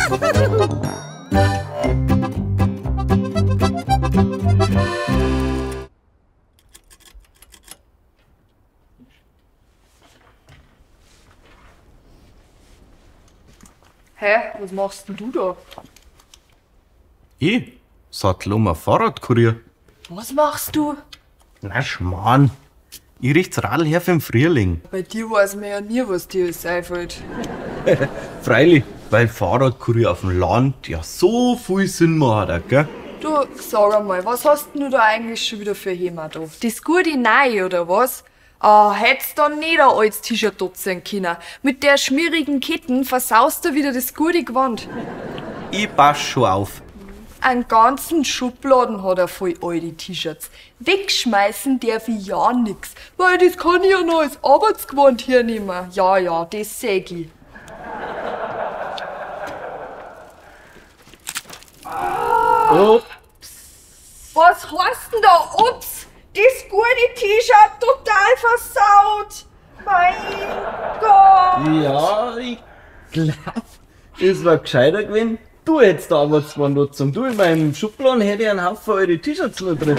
Hä, was machst denn du da? Ich? Sattel um ein Fahrradkurier. Was machst du? Na Schmarrn. Ich richt's Radl her für den Frühling. Bei dir weiß man ja nie, was dir alles einfällt. Freilich, weil Fahrradkurier auf dem Land ja so viel Sinn macht, gell? Du, sag einmal, was hast denn du da eigentlich schon wieder für ein Thema da? Das gute Nei, oder was? Ah, hättest dann nicht ein altes T-Shirt ziehen können. Mit der schmierigen Ketten versaust du wieder das gute Gewand. Ich pass schon auf. Einen ganzen Schubladen hat er voll alte T-Shirts. Wegschmeißen darf ich ja nix, weil das kann ich ja noch als Arbeitsgewand hernehmen. Ja, ja, das sag ich. Ups. Was heißt denn da ups? Das gute T-Shirt total versaut. Mein Gott. Ja, ich glaub, es war gescheiter gewesen. Du hättest da Arbeitsgewand nutzen. Du, in meinem Schubladen hätte ich einen Haufen alte T-Shirts noch drin.